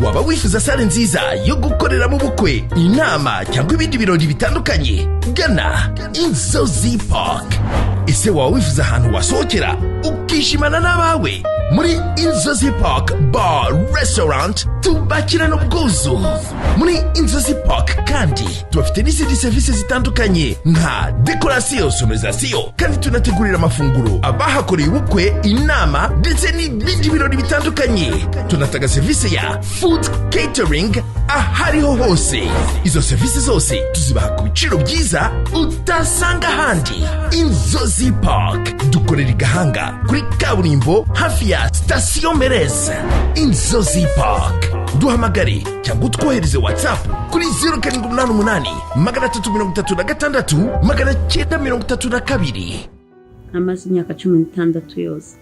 Waba wifuza salle nziza yo gukoreramo ubukwe, inama cyangwa ibindi birori bitandukanye? Gana Inzozi Park. Ese waba wifuza ahantu wasohokera ukishimana n'abawe? Muri Inzozi Park Bar Restaurant tubakirana ubwuzu. Muri Inzozi Park kandi tubafite n'izindi serivisi zitandukanye nka décoration, sonorisation, kandi tunategurira amafunguro abahakoreye ubukwe, inama ndetse n'ibindi birori bitandukanye. Tunatanga serivisi ya food catering ahariho hose. Izo serivisi zose tuzibaha ku biciro byiza utasanga ahandi. Inzozi Park dukorera i Gahanga kuri kaburimbo, hafi ya sitasiyo Mereze. Inzozi Park, duhamagare cyangwa utwohereze WhatsApp kuri 0788 336 932. Namaze imyaka 16 yose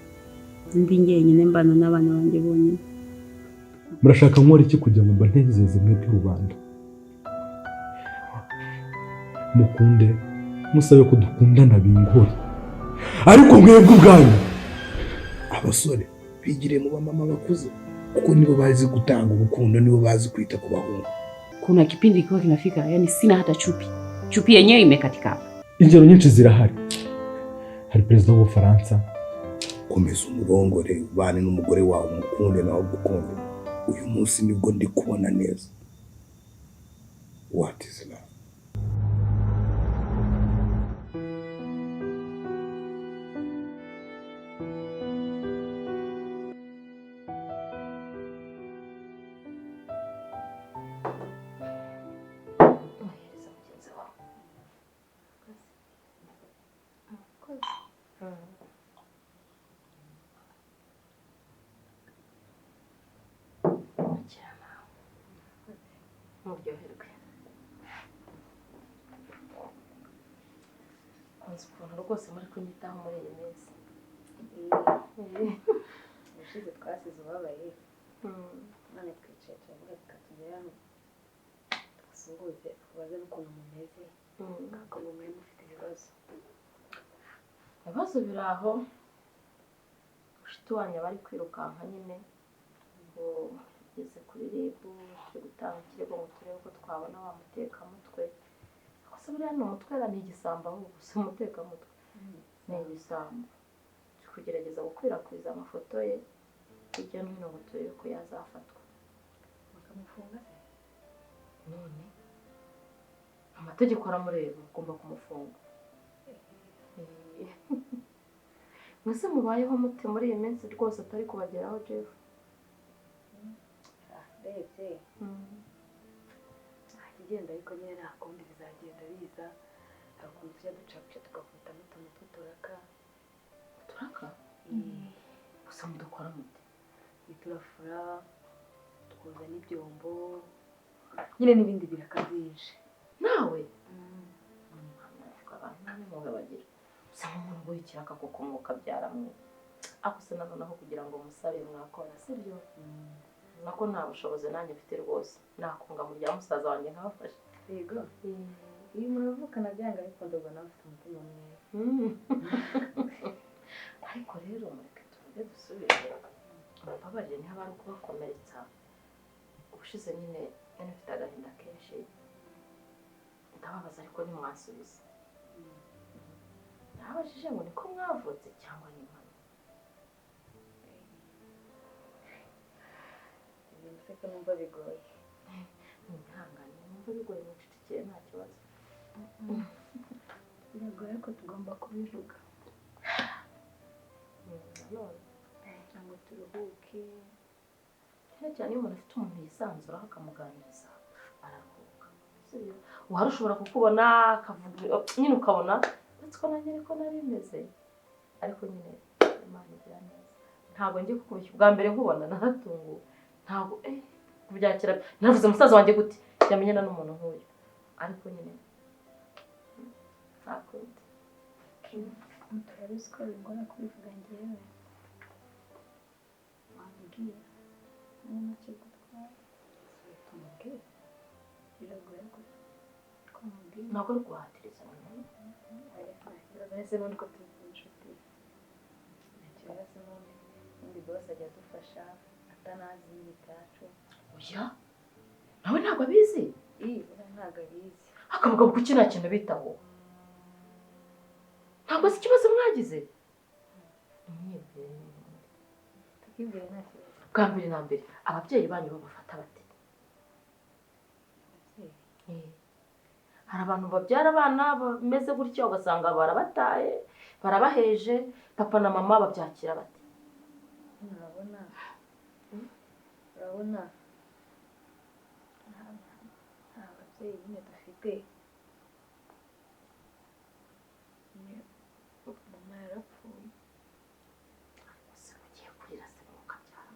ndi njyenyine, mbana n'abana banjye bonyine. Murashaka nkora iki kugira ngo mbanezeze mwebwe rubanda? Mukunde, musabe ko dukundana bingore, ariko mwebwe ubwanyu. Abasore bigiriye mu bamama bakuze, kuko nibo bazi gutanga urukundo, nibo bazi kwita ku bahungu. Kuna kipindi kikiwa kinafika, yani sina hata chupi, chupi yenyewe imekatika hapa. Ingero nyinshi zirahari. Hari perezida w'Ubufaransa. Komeza umurongore, ubane n'umugore wawe, umukunde nawe agukunde. Uyu munsi nibwo ndi kubona neza what is love. Muhereza mugenzi wawe. Akira nawe, muryoherwe. Nzi ukuntu rwose muri kunyitaho muri iyi minsi. Ubushize twasize ubabaye, none twicaye turavuga, reka tugere hano tubasuhuze, tubaze n'ukuntu mumeze, kuko ngo muri mufite ibibazo. Ibibazo biri aho. Mushiti wanyu aba ari kwirukanka nyine ngo ugeze kuri RIB, turi gutanga ikirego ngo turebe ko twabona wa mutekamutwe. Ariko se buriya ni umutwe, ni igisambo ahubwo, si umutekamutwe, ni igisambo. Turi kugerageza gukwirakwiza amafoto ye hirya no hino ngo turebe ko yazafatwa. Bakamufunga se? None amategeko aramureba, ugomba kumufunga. Mwese mubayeho mute muri iyi minsi rwose atari kubageraho, Jeff? Urebye nta kigenda, ariko nyine nta kundi, bizagenda biza. Hari ukuntu tujya ducapisha tugakubitamo utuntu tw'uturaka. Uturaka gusa mudukora mute? Turafura, twoza n'ibyombo nyine n'ibindi biraka byinshi. Nawe abantu nta n'impuhwe bagira. Usanga umuntu uguha ikiraka kuko mwuka byaramwe ako se noneho kugira ngo musabe mwakora, sibyo? Nako nta bushobozi nanjye mfite rwose, nakunga mu rya musaza wanjye nkabafasha. Yego, iyo umuntu avukana byanga bikunda, ubwo nawe ufite umutima mwiza. Ariko rero mureke tuvuge dusubire, mumbabarire niba ari ukubakomeretsa. Ubushize nyine nari mfite agahinda kenshi, ndababaza ariko ntimwasubiza. Nabajije ngo niko mwavutse cyangwa ni impanuka? Ibintu se ko numva bigoye? Mwihangane, numva bigoye mucecekere, nta kibazo. Biragoye ko tugomba kubivuga. Nanone kugira ngo turuhuke. Cyane cyane iyo umuntu afite umuntu yisanzuraho akamuganiriza, araruhuka, sibyo? Uhari ushobora kukubona akavuga nyine, ukabona uretse ko nanjye ariko nari meze, ariko nyine Imana igira neza. Ntabwo ngiye kukubeshya, ubwa mbere nkubona naratunguwe, ntabwo kubyakira naravuze musaza wanjye gute yamenyana n'umuntu nk'uyu, ariko nyine nta kundi. Turabizi ko bingora kubivuga. Ngewe wambwira niba ntacyo gutwara. Tumubwire. Biragoye ko twamubwira. Ntabwo ari guhatiriza. Ese n'undi ko turi inshuti, nta kibazo. N'undi boss ajya adufasha atanazi nyine ibyacu. Oya, nawe ntabwo abizi. Ntabwo abizi. Akavuga kuki nta kintu bitaho. Ntabwo azi ikibazo mwagize. Nimwibwire n'ubundi. Tukibwire nta kibazo. Bwa mbere na mbere ababyeyi banyu babafata bate? Hari abantu babyara abana bameze gutya ugasanga barabataye, barabaheje, papa na mama babyakira bate? Urabona, urabona nta babyeyi nyine dufite. Mama yarapfuye. Gusa ugiye kurira se mukabyara.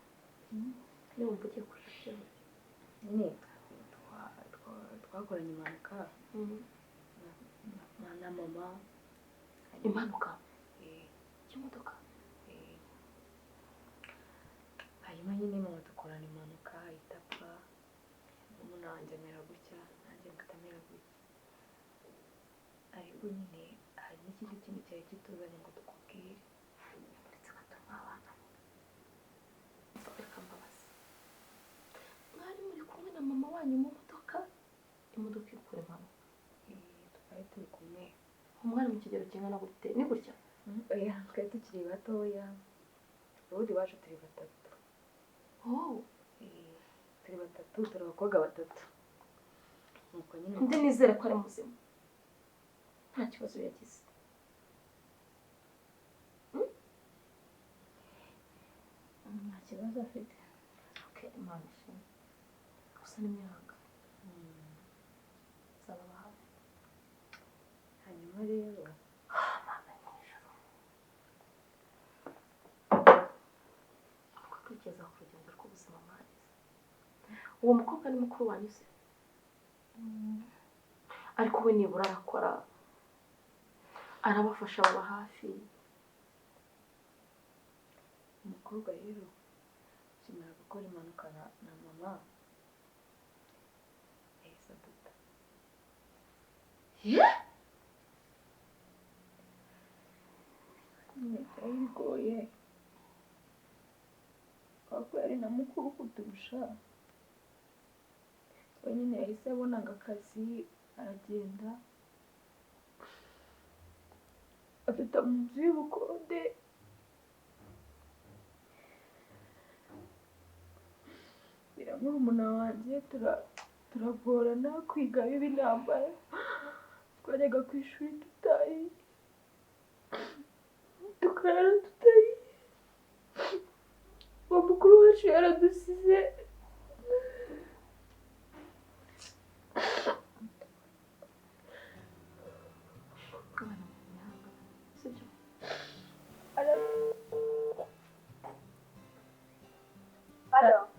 Niba ugiye kurira byose. Nyine twakoranye impanuka na mama. Impanuka y'imodoka? Hanyuma nyine mama dukorana impanuka ahita apfa, murumuna wanjye amera gutya, nanjye mpita amera gutya. Ariko nyine hari n'ikindi kintu cyari kituzanye ngo tukubwire. Uretse gato mw'abana, reka mbabaze. Mwari muri kumwe na mama wanyu mu modoka, imodoka ikora impanuka? Twari turi kumwe. Umwari mu kigero kingana gute? Ni gutya? Oya, twari tukiri batoya. Ubundi iwacu turi batatu. Turi batatu, turi abakobwa batatu. Nuko nyine undi nizere ko ari muzima, nta kibazo yagize. Nta kibazo afite. Okay, Imana ishimwe. Gusa n'imyaka nzababa hafi. Hanyuma rero Mana yo mu ijuru, ugatekereza ku rugendo rw'ubuzima mwagize. Uwo mukobwa ni mukuru wanyu se? Ariko we nibura arakora, arabafasha, baba hafi. Umukobwa rero akimara gukora impanuka na mama yahise aduta. Nyine byari bigoye kuko yari na mukuru kuturusha. We nyine yahise abonaga akazi aragenda, aduta mu nzu y'ubukode. Murumuna wanjye turagorana kwiga biba intambara. Twajyaga ku ishuri tutayi, tukarara tutayi. Uwo mukuru wacu yaradusize.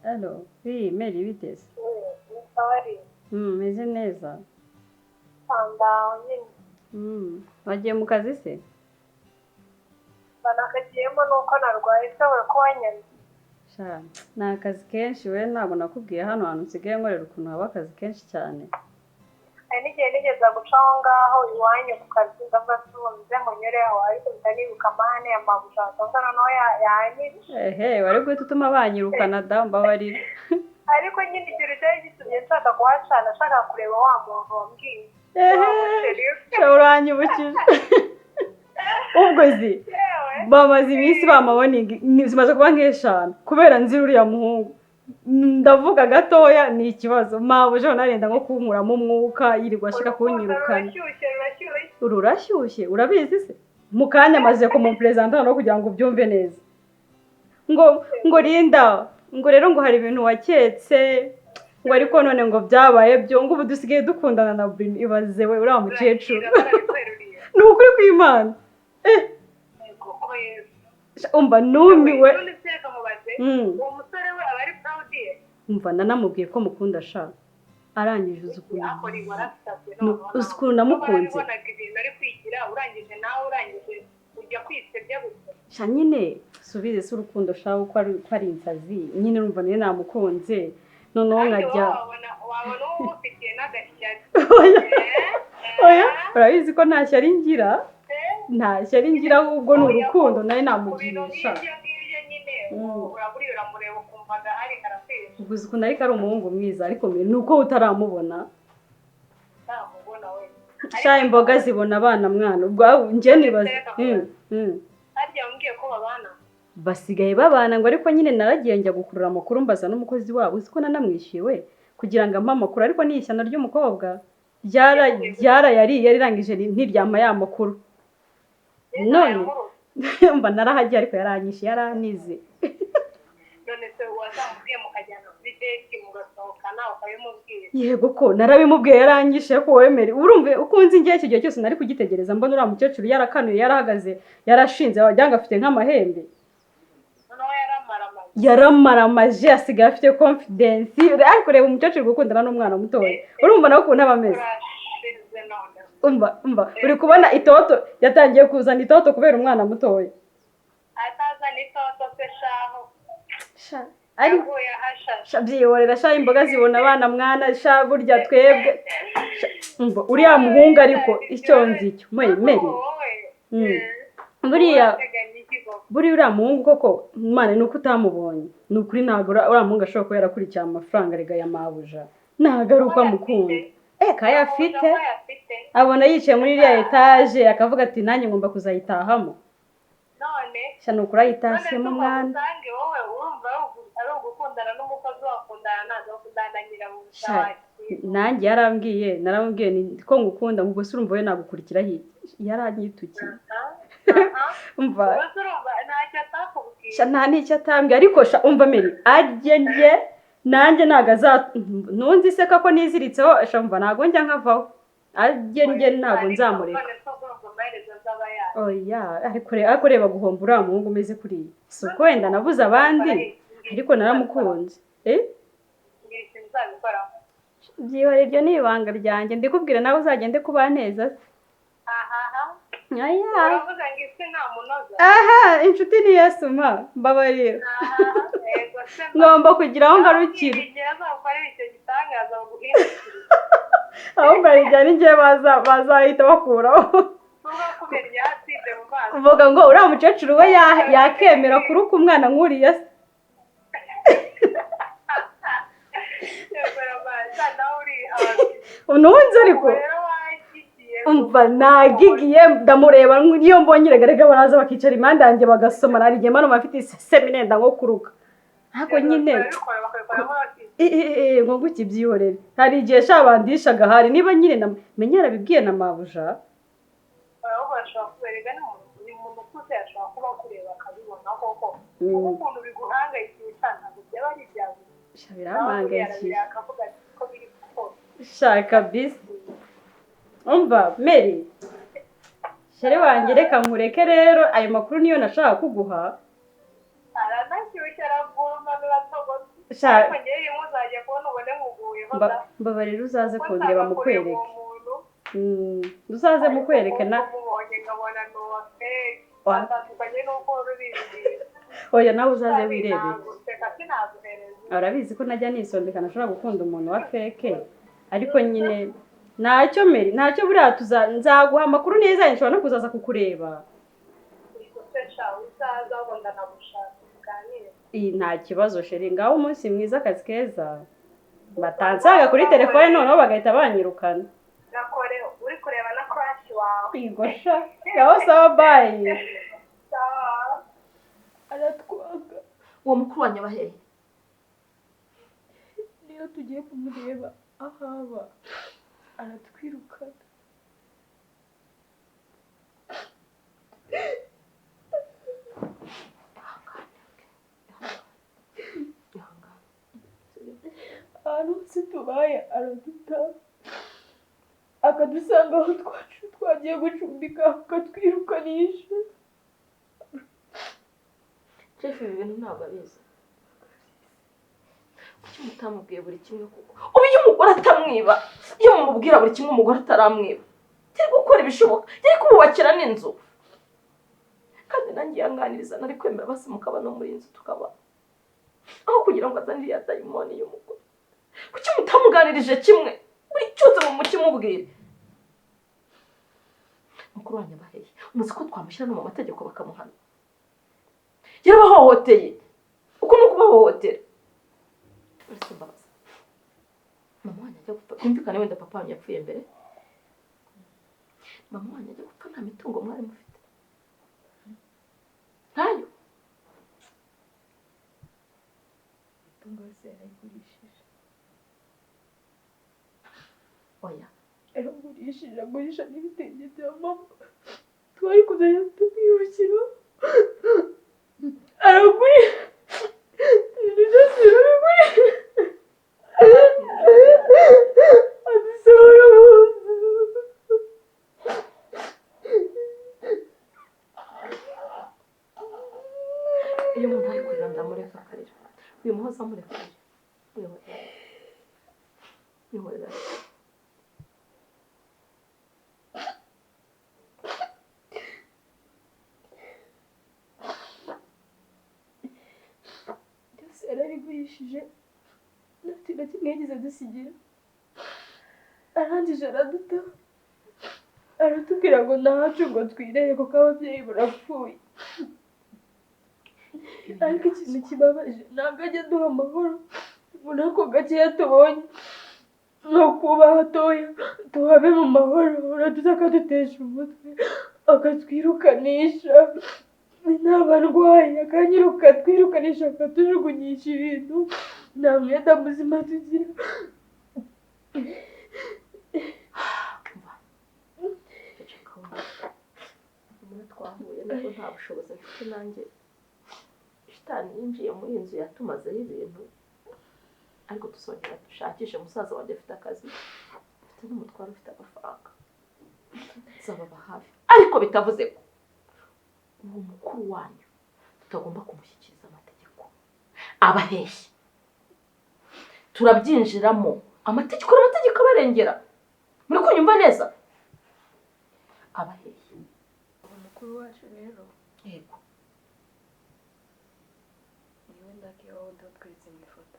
Allo, oui, Mary, biteze? Sorry. Meze neza. Ndaho nyine. Wagiye mu kazi se? Banakagiyemo nuko narwaye, nshobora kuba wanyamye. Sha, ni akazi kenshi we, ntabwo nakubwiye hano hantu nsigaye nkorera ukuntu haba akazi kenshi cyane. Hari n'igihe nigeze guca aho ngaho iwanyu ku kazi, ndavuga ati ubu nze nkunyureho, ariko mpita nibuka amahane ya mabuja, ndavuga noneho yanyica. Ehe, wari guhita utuma banyirukana da, mbabarira. Ariko nyine ikintu cyari gitumye nshaka kuhacana, nshaka kureba wa muntu wambwiye. Ehe, sha uranyibukije. Ubwo zi bamaze iminsi bamaboninga zimaze kuba nk'eshanu kubera nzi uriya muhungu. Ndavuga gatoya ni ikibazo, mabuja narenda nko kunkuramo umwuka, yirirwa ashaka kunyirukana. Rurashyushye, urabizi se? Mu kanya amaze kumupresenta no kugira ngo ubyumve neza. Ngo Linda, ngo rero ngo hari ibintu waketse, ngo ariko none ngo byabaye byo, ngo ubu dusigaye dukundana na Bruno. Ibaze we uriya mukecuru. Ni ukuri kw'Imana. Umva numiwe. Uwo musore we aba ari proud ye. Umva nanamubwiye ko mukunda sha. Arangije uzi ukuntu namukunze. Urangije nawe urangije ujya kwisebya gusa. Sha nyine subize se urukundo sha uko ari insazi nyine urumva niyo namukunze noneho nkajya wabona uwo ufitiye n'agashyari. Oya, urabizi ko nta shyari ngira. Nta shyari ngira ahubwo ni urukundo nawe namugiriye sha. Uraburiye uramureba ukumva agahari karakwishe. Ubwo uzi ukuntu ariko ari umuhungu mwiza, ariko ni uko utaramubona. Ntamubona we. Sha, imboga zibona abana mwana. Ubwo njye nibaza. Harya wambwiye ko babana? Basigaye babana ngo, ariko nyine naragiye njya gukurura amakuru, mbaza n'umukozi wabo. Uzi ko nanamwishyuye we kugira ngo ampe amakuru, ariko ni ishyano ry'umukobwa ryarayariye rirangije ntiryampa ya makuru. None mba narahagiye, ariko yaranyishe, yaranize. None se wazamubwiye mukajyana kuri date, mugasohokana, ukabimubwira? Yego ko narabimubwiye, yaranyishe ko wemere. Urumva uko nzi ngiye, iki gihe cyose nari kugitegereza, mbona uriya mukecuru yarakanuye, yarahagaze, yarashinze, wagira ngo afite nk'amahembe. Noneho yaramaramaje. Yaramaramaje, asigaye afite confidence. Ariko reba umukecuru gukundana n'umwana mutoya, urumva nawe ukuntu aba ameze. Urashize noneho. Umva, umva, uri kubona itoto yatangiye kuzana itoto kubera umwana mutoya. Atazana itoto se shaho? Ari Yaguye ahashashe. Sha, byihorera sha, imboga zibona abana mwana. Sha, burya twebwe. Sha, umva uriya muhungu, ariko icyo nzi cyo Mary. Wowe Buriya urateganya iki koko? Buriya uriya muhungu koko, Imana, ni uko utamubonye, ni ukuri ntabwo uriya muhungu ashobora kuba yarakurikiye amafaranga rega ya mabuja. Ntabwo ari uko amukunda, kayafite. Ko ayafite. Abona yicaye muri iriya etaje, akavuga ati nanjye ngomba kuzayitahamo. None Sha, ni ukuri none ayitashyemo se mwana. Usange wowe urumva ari ugukundana n'umukozi, wakundana ntabwo wakundana na nyirabuja. Sha, Wakira. Nanjye yarambwiye, naramubwiye ni ko ngukunda, ngo ubwo se urumva we nagukurikira hirya? Yaranyitukiye. Umva. Ubwo se urumva ntacyo atakubwiye? Sha, nta n'icyo atambwiye, ariko sha, umva Mary, arye njye nanjye ntabwo aza ntunzi iseka ko niziritseho. Sha, umva, ntabwo njya nkavaho. Arye njye ntabwo nzamureka. None se ubwo urumva amaherezo azaba yayo? Oya, ariko reba guhomba uriya muhungu umeze kuriya. Si uko wenda nabuze abandi, ariko naramukunze, eh. Ngira ikintu uzabikoraho. Byihore, iryo ni ibanga ryanjye. Ndikubwira nawe uzagende kubaneza se. Ahaha. Aya. Uravuga ngo isi nta munoza. Aha, inshuti ni Yesu, ma mbabarira. Ahaha, yego se. Ngomba kugira aho ngarukira. Igihe azagukorera icyo gitangaza baguhindukiriza. Ahubwo hari igihe n'igihe bazahita bakuraho. Nubwo kumenya yatsinze mu maso. Uvuga ngo uriya mukecuru we yakemera kuruka umwana nk'uriya se? Yego, ramaza nawe uri hafi. Ntunze ariko. Rero wagigiye. Umva, nagigiye ndamureba. Niyo mbonye rega baraza bakicara impande yanjye bagasoma. Hari igihe mbona bafite isesemi nenda nko kuruka, ariko nyine Barabikora, bakabikoramo bati ngo nguki, byihorere. Hari igihe sha bandishaga hari niba nyine menya yarabibwiye na mabuja. Ahubwo bashobora kubereka ni umuntu ukuze, ashobora kuba akureba akabibona koko, kuko ukuntu biguhangayikisha ntabwo byaba ari ibya buri Sha, nawe. birampangayikisha. Akavuga ati ko biri kose. Sha kabisa. Umva Mary, chéri wanjye, reka nkureke rero. Ayo makuru niyo nashaka kuguha. Aranashyushye, aravoma, biratogotse. Sha. Ariko ngewe rimwe uzajya kubona ubone nkuguyeho da. Mbabarira uzaze Kuko kundeba nshaka kureba mukwereke. uwo muntu. Uzaze mukwereke na Mubonye nkabona ni uwa fake, atandukanye n'uko ruririmba. Oya, nawe uzaze wirebere. Naguseka, sinaguhereza. Urabizi ko najya nisondeka, nashobora gukunda umuntu wa fake, ariko nyine ntacyo Mary, ntacyo. Buriya nzaguha amakuru neza, nshobora no kuzaza kukureba. Ubwo sha, uzaza ahubwo ndanagushaka tuganire. Iyi nta kibazo chéri. Ngaho umunsi mwiza, akazi keza. Batansanga kuri telefone noneho bagahita banyirukana. Gakore uri kureba na crush wawe. Yego sha, ngaho sawa, bye. Sawa. Aratwanga. Uwo mukuru wanyu aba hehe? Niyo tugiye kumureba aho aba aratwirukana. Ihangane. Ahantu hose tubaye araduta, akadusanga aho twacu twagiye gucumbika akatwirukanisha. Jeff ibi bintu ntabwo abizi. Kuki mutamubwiye buri kimwe? Kuko ubu iyo umugore atamwiba, iyo mumubwira buri kimwe umugore ataramwiba, yari gukora ibishoboka, yari kububakira n'inzu. Kandi nanjye yanganiriza, nari kwemera basi mukaba no muri iyi nzu tukaba, aho kugira ngo azane iriya dayimoni y'umugore. Kuki mutamuganirije kimwe, buri cyose mumukimubwire? Mukuru wanyu aba hehe? Muzi ko twamushyira no mu mategeko bakamuhana. Yarabahohoteye, uko ni ukubahohotera. Uretse mbabaza, mama wanjye ajya gupfa, twumvikane wenda papa wanjye yapfuye mbere, mama wanjye ajya gupfa nta mitungo mwari mufite, ntayo. Imitungo yose yarayigurishije. Oya, yaragurishije, agurisha n'ibitenge bya mama twari kuzajya tumwibukira, aragurisha ibintu byose yarabigurisha, adusohora mu nzu. Iyo umuntu ari kurira ndamureka akarira, uyu muhoza amureka arira, wihorera. Byose yarabigurishije, nta kintu na kimwe yigeze adusigira. Arangije araduta, aratubwira ngo ntacu ngo twirere kuko ababyeyi barapfuye. Ariko ikintu kibabaje ntabwo ajya aduha amahoro muri ako gakeya tubonye, no kuba hatoya tuhabe mu mahoro, araduta akadutesha umutwe, akatwirukanisha, naba ndwaye akanyiruka atwirukanisha, akatujugunyisha ibintu, nta mwenda muzima tugira. Umuntu twahuye nubwo nta bushobozi mfite nanjye, shitani yinjiye muri iyi nzu yatumazeho ibintu, ariko tuzongera dushakishe. Musaza wanjye afite akazi, afite n'umutwaro, ufite amafaranga, nzababa hafi, ariko bitavuze ko uwo mukuru wanyu tutagomba kumushyikiriza amategeko abaheshye. Turabyinjiramo, amategeko n'amategeko abarengera. Muri kunyumva neza? Abaheshye. Uwo mukuru wacu rero, yego, niwe ndakiye wowe watweretse mu ifoto.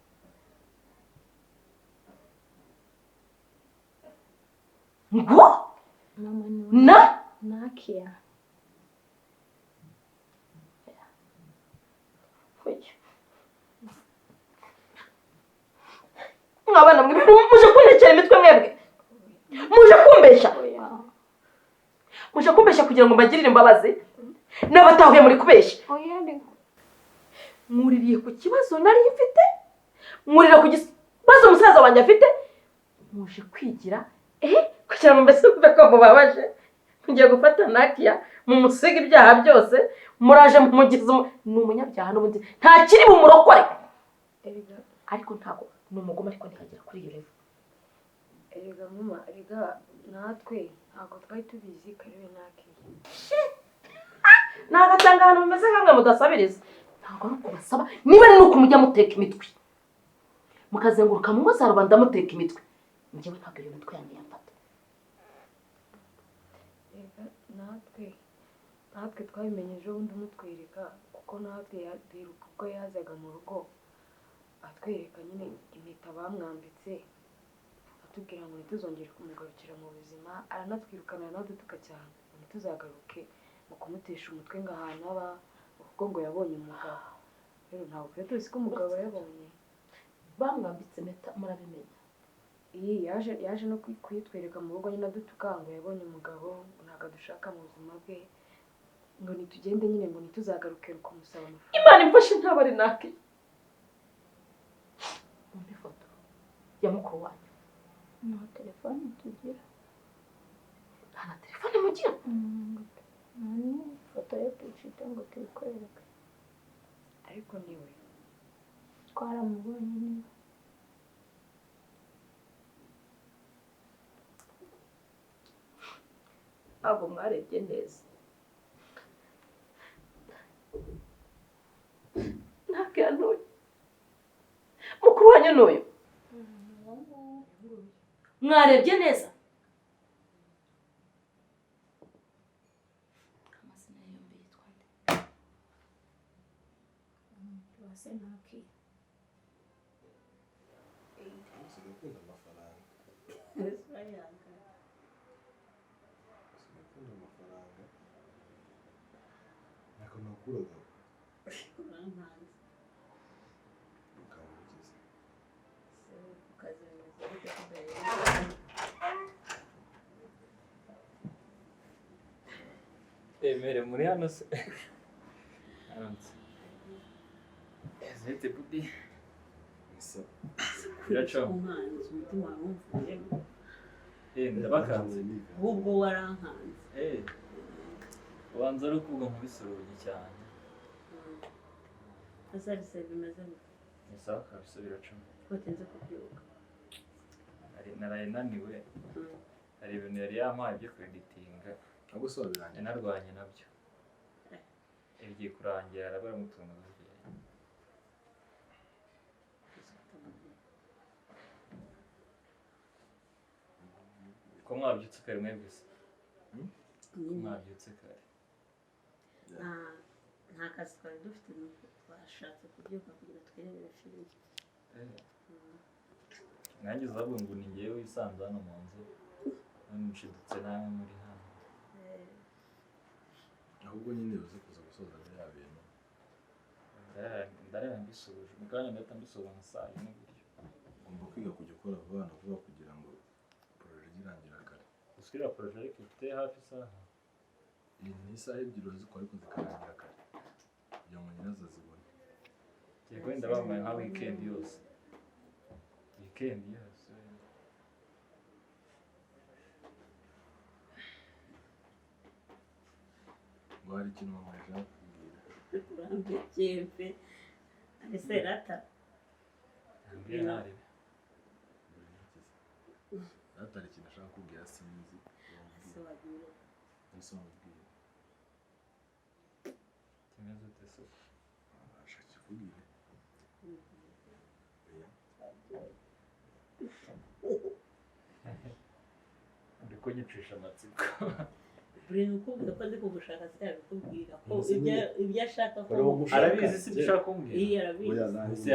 Ngo mama ni na Nakia. Mwabana mwe muje kuntekera imitwe mwebwe, muje kumbeshya, muje kumbeshya kugira ngo mbagirire imbabazi n'abatahuye muri kubeshya. Mwuririye ku kibazo nari mfite, mwurira ku kibazo musaza wanjye afite, muje kwigira kugira ngo mbese mve ko mubabaje. Mugiye gufata Nakia mumusiga ibyaha byose, muraje mumugize ni umunyabyaha n'ubundi nta kiri bumurokore, ariko ntabwo ni umugome, ariko ntihagera kuri iyo level. Erega mama, erega natwe ntabwo twari tubizi kariwe Nakia. Nagatanga ahantu mumeze nkamwe mudasabiriza. Ntabwo ari ukubasaba, niba ni uko mujya muteka imitwe mukazenguruka mu ngo za rubanda muteka imitwe, njyewe ntabwo iyo mitwe yanjye yamfata. Erega natwe twabimenye ejo bundi umutwereka, kuko natwe duheruka ubwo yazaga mu rugo atwereka nyine impeta bamwambitse, atubwira ngo ntituzongere kumugarukira mu buzima, aranatwirukana, aranadutuka cyane ngo ntituzagaruke ngo kumutesha umutwe ngo ahantu aba, kuko ngo yabonye umugabo. Rero ntabwo twari tuzi ko umugabo yabonye. Bamwambitse impeta murabimenya? Iyi yaje no kuyitwereka mu rugo nyine adutuka ngo yabonye umugabo, ngo ntabwo adushaka mu buzima bwe, ngo nitugende nyine ngo ntituzagaruke kumusaba amafaranga. Imana imfashe ntaba ari Nakia. Umpe ifoto ya mukuru wanyu. Nta telefone tugira. Nta na telefone mugira? Nta n'ifoto yo dufite ngo tuyikwereke. Ariko niwe twaramubonye niwe. Ntabwo mwarebye neza. Nakia n'uyu mukuru wanyu n'uyu mwarebye neza? Amazina yombi yitwa nde? Uwase Nakia. Usigaye amafaranga. Usigaye amafaranga. Ntabwo nakuraga. Ukaba ugeze. Emere muri hano se. Aramutse. Zete bubi. Biraca. Umwanzi umutima wawe wumvuyemo. Ndabakanze. Ahubwo warankanze. Ubanza ari ukuvuga nkubise urugi cyane. Azarise bimeze gute? Ni sawa kabisa biracamo. Watinze kubyuka. Naraye naniwe. Hari ibintu yari yampaye byo kweditinga. Ntabwo se wabirangiye? Narwanye nabyo. Ibigiye kurangira arabara mu tuntu dukeya. Ko mwabyutse kare mwebwe se? Mwabyutse kare. Nta kazi twari dufite nuko twashatse kubyuka kugira twirebere filime. Nanjye uzavuga ngo ni njyewe wisanze hano mu nzu, none nshidutse namwe muri hano. Ahubwo nyine uze kuza gusoza biriya bintu. Ndareba mbisubije, mu kanya ndahita mbisoza nka saa yine gutyo. Ugomba kwiga kujya ukora vuba na vuba kugira ngo poroje ijye irangira kare. Gusa iriya poroje ariko ifite hafi isaha. Iyi ni isaha ebyiri urazikora ariko zikarangira kare kugira ngo nyirazo azibone. Yego wenda bambaye nka weekend yose. Weekend yose. Ngo hari ikintu mama ashaka kukubwira. Urambekeye pe. Ese rata. Mbwira ntarebe. Rata hari ikintu ashaka kukubwira sinzi. Ese wabwira. Ese wabwira. Kimeze ute se? Abasha kivugire. Uri kunyicisha amatsiko. Buri ukubwira ko ndi kugushaka se yabikubwira ko ibyo ashaka ko arabizi si ibyo ushaka kumbwira. Iya arabizi.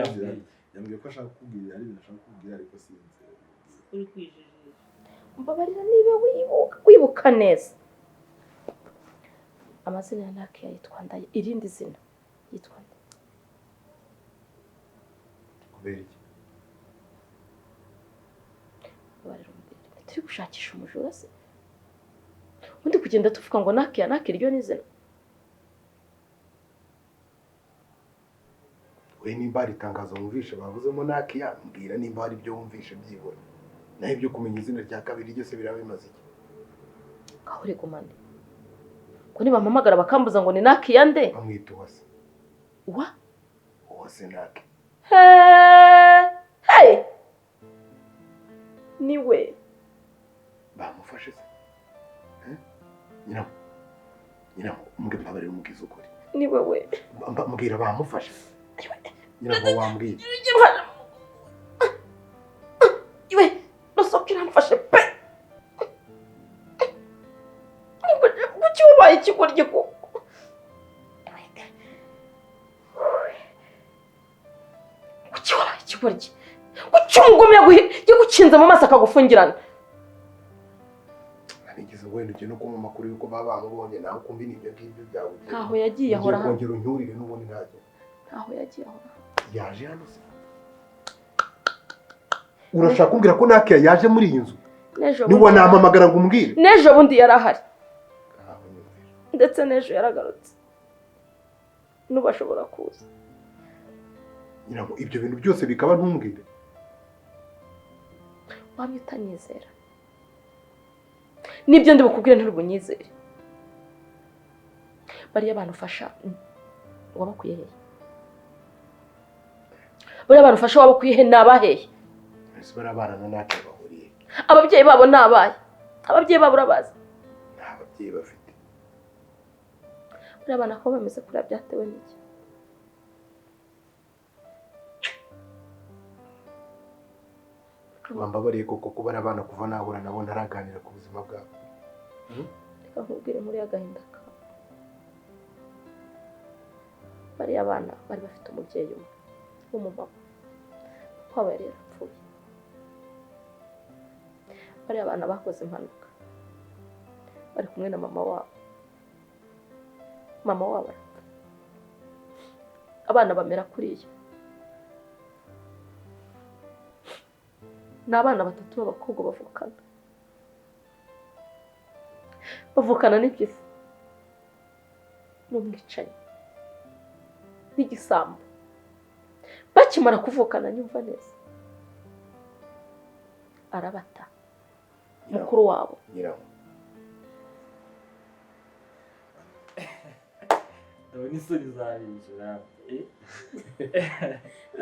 Yambwiye ko ashaka kukubwira hari ibintu ashaka kukubwira ariko sinzi. Uri kwijijisha. Mbabarira niba wibuka neza. Amazina ya Nakia yitwa Ndaye, irindi zina yitwa nde? Kubera iki? Mbabarira umbwire. Turi gushakisha umujura se? Undi kugenda tuvuga ngo Nakia Nakia iryo ni izina. We nimba hari itangazo wumvishe bavuzemo Nakia, mbwira nimba hari ibyo wumvishe byibura. Naho ibyo kumenya izina rya kabiri ryose biraba bimaze iki? Aho uri gumane. Ko nibampamagara bakambuza ngo ni Nakia nde? Bamwita Uwase. Uwa? Uwase Nakia. Hey! Niwe. Bamufashe se? Nyiraho mbabarira umubwize ukuri. Ni wewe. Mbwira bamufashe. Nyiraho wambwira. Iwe, rusoka iramfashe pe. Kuki wabaye ikigoryi koko? Kuki wabaye ikigoryi? Kuki umugome yagukinze mu maso akagufungirana? Nigeze wenda ugiye no kumpa amakuru yuko baba bamubonye nawe ukumva n'ibyo ngibyo byawe. Ntaho yagiye ahora hano. Kongera uncyurire n'ubundi ntacyo. Ntaho yagiye ahora hano. Yaje hano se? Urashaka kumbwira ko Nakia yaje muri iyi nzu? Ni wanampamagara ngo umbwire? N'ejo bundi yari ahari. Ndetse n'ejo yaragarutse. N'ubu ashobora kuza. Nyiraho ibyo bintu byose bikaba ntumbwire. Wamye utanyizera. Nibyo ndi bukubwire ntirubunyizere. Bariya abantu ufasha wabakuye hehe? Bariya abantu ufasha wabakuye he nabahehe? Ese barabana na Nakia bahuriye? Ababyeyi babo nabaye. Ababyeyi babo urabazi? Nta babyeyi bafite. Bariya bana ko bameze kuriya byatewe n'iki? Wambabariye koko kuba abana kuva nahura nabo ntaraganira ku buzima bwabo. Reka nkubwire muri agahinda kawe. Bariya bana bari bafite umubyeyi umwe w'umumama. Papa wabo yari yarapfuye. Bariya bana bakoze impanuka. Bari kumwe na mama wabo. Mama wabo arapfa. Abana bamera kuriya. Ni abana batatu b'abakobwa bavukana. Bavukana n'impyisi. N'umwicanyi n'igisambo bakimara kuvukana, nyumva neza, arabata mukuru wabo. Nyiraho. Ndabona isoni zabije nawe.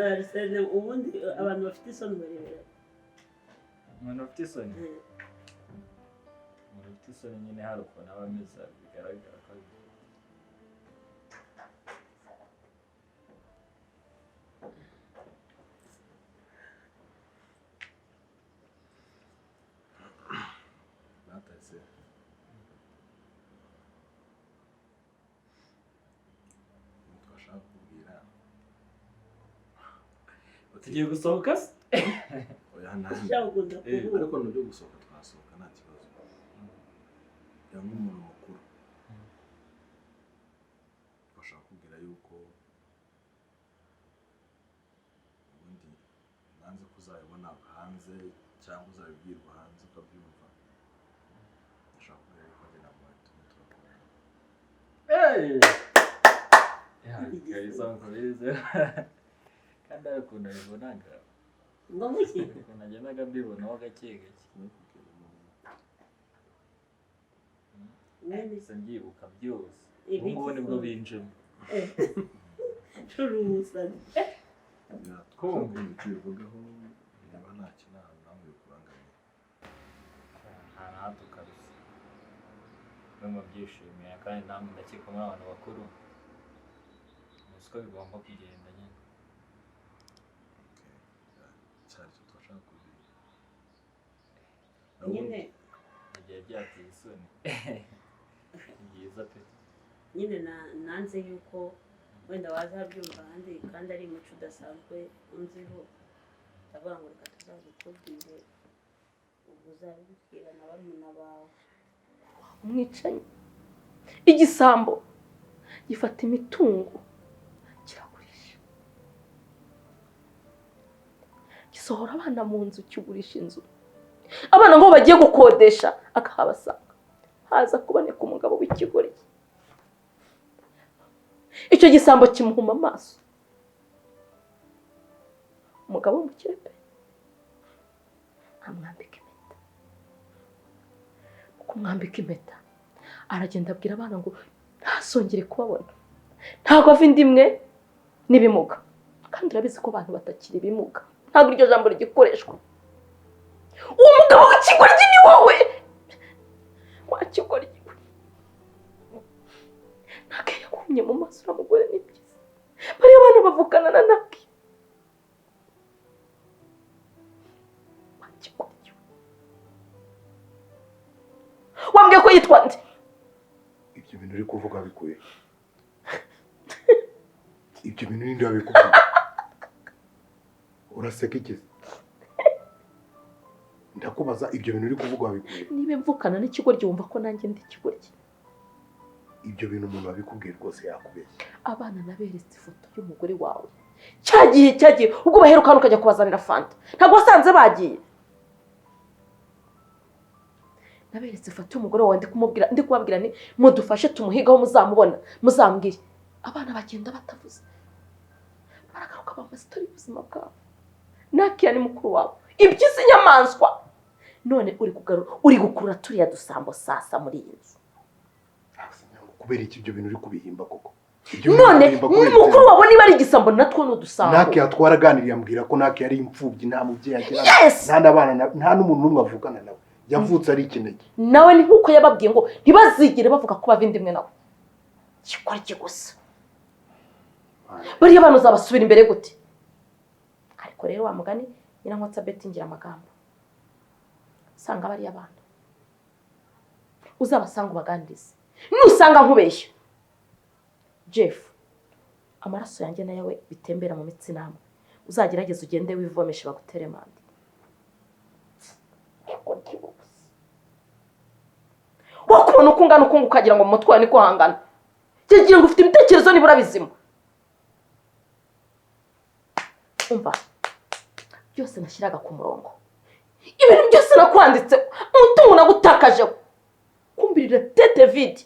Arsene, ubundi abantu bafite isoni barebera. Umuntu ufite isoni, umuntu ufite isoni nyine hari ukuntu aba ameze bigaragara ko azifite. Batase. Twashaka kukubwira. Tugiye gusohoka se? Oya, nta. Ushaka ukunda kuvuga. Ariko nabyo gusohoka twasohoka nta kibazo. Ya, nk'umuntu mukuru. Twashaka kukubwira yuko ubundi nanze ko uzabibona hanze cyangwa uzabibwirwa hanze ukabyumva. Ndashaka kukubwira yuko njye na mama turimo turakundana. Hey! Ya, kabisa nkubizi. Kandi hari ukuntu abibonaga. Ngo muki? Ukuntu nagendaga mbibonaho gake gake. Nyine. Gusa mbyibuka byose. Ibiki Ubu ngubu nibwo se? binjemo. Curi umusazi. Twumva tubivugaho niba nta kinama namwe bikubangamiye. Nta na hato kabisa. Mwe mubyishimiye kandi namwe ndakeka muri abantu bakuru. Muzi ko bigomba kugenda nyine. Cyari icyo twashaka kubwira. Nyine. Bigiye byateye isoni. Ni byiza pe. Nyine nanze yuko wenda wazabyumva ahandi kandi ari umuco udasanzwe unziho, ndavuga ngo reka tuzabikubwire, ubwo uzabibwira na barumuna bawe. Umwicanyi, igisambo gifata imitungo kiragurisha, gisohora abana mu nzu, kigurisha inzu, abana ngo bagiye gukodesha akahabasanga, haza kuboneka umugabo w'ikigoryi. Icyo gisambo kimuhuma amaso, umugabo w'umukire pe, amwambika impeta. Mu kumwambika impeta aragenda abwira abana ngo ntasongere kubabona, ntabwo ava inda imwe n'ibimuga, kandi urabizi ko abantu batakiri ibimuga, ntabwo iryo jambo rigikoreshwa. Uwo mugabo w'ikigoryi ni wowe wa kigoryi we. Nake yakumye mu maso uriya mugore ni byiza, bariya bana bavukana na Nake. Wa kigoryi we, wambwiye ko yitwa nde? Ibyo bintu uri kuvuga bikuye. Ibyo bintu ninde wabikubwiye? Uraseka iki? Ndakubaza, ibyo bintu uri kuvuga wabikuye. Niba mvukana n'ikigoryi wumva ko nanjye ndi ikigoryi. Ibyo bintu umuntu wabikubwiye rwose yakubeshya. Abana naberetse ifoto y'umugore wawe cyagiye ubwo baheruka hano ukajya kubazanira fanta, ntabwo wasanze bagiye. Naberetse ifoto y'umugore wawe ndi kubabwira nti mudufashe tumuhigaho, muzamubona muzambwire. Abana bagenda batavuze, baragaruka bampa sitori y'ubuzima bwabo. Nakiya ni mukuru wawe, ibyiza inyamaswa. None uri kugarura, uri gukurura turiya dusambo sasa muri iyi nzu. Kubera iki ibyo bintu uri kubihimba koko? Ibyo bintu None uri kubihimba kubera iki? mukuru wawe niba ari igisambo natwo ni udusambo. Nake yatwaraganiriye ambwira ko Nake yari imfubyi, nta mubyeyi agira, Yes! nta n'abana, nta n'umuntu n'umwe avukana nawe, yavutse ari ikinege. Nawe ni nk'uko yababwiye ngo ntibazigere bavuga ko bava inda imwe nawe. Kikora iki gusa? Bariya bana uzabasubira imbere gute? Ariko rero wa mugani Nyirankotsa Betty ngira amagambo, usanga bariya bana uzabasanga ubaganirize, nusanga nkubeshya Jeff, amaraso yanjye nayawe bitembera mu mitsi namwe, uzagerageze ugende wivomeshe bagutere mande. Wakubona uko ungana ukungu ukagira ngo mu mutwe wawe niko hangana, kigira ngo ufite ibitekerezo nibura bizima. Umva, byose nashyiraga ku murongo, ibintu byose nakwanditse, umutungo nagutakajeho, kumbirira tete vide.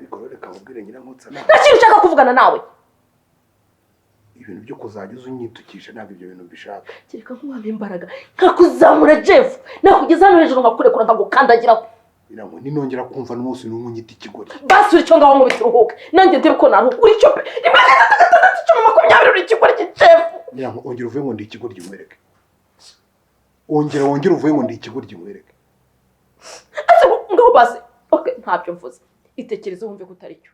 Ariko rero reka nkubwire, Nyirankotsa, Nta kintu nshaka kuvugana nawe. Ibintu byo kuzajya uza unyitukisha, ntabwo ibyo bintu mbishaka. Kereka nk'uwampa imbaraga nkakuzamura, Jeff, nakugeza hano hejuru nkakurekura nkagukandagiraho. Nyiranko, ninongera kumva n'umunsi n'umwe unyita ikigoryi. Basi uri cyo, ngaho nkubita uruhuke, nanjye ndebe ko naruhuka. Uri cyo pe! 1, 3, 6, 10, 20, uri ikigoryi, Jeff. Nyiranko, ongera uvuge ngo ndi ikigoryi nkwereke. Ongera, wongere uvuge ngo ndi ikigoryi nkwereke. Ese ngaho basi, okay, ntabyo mvuze. Itekereze wumve ko utari cyo.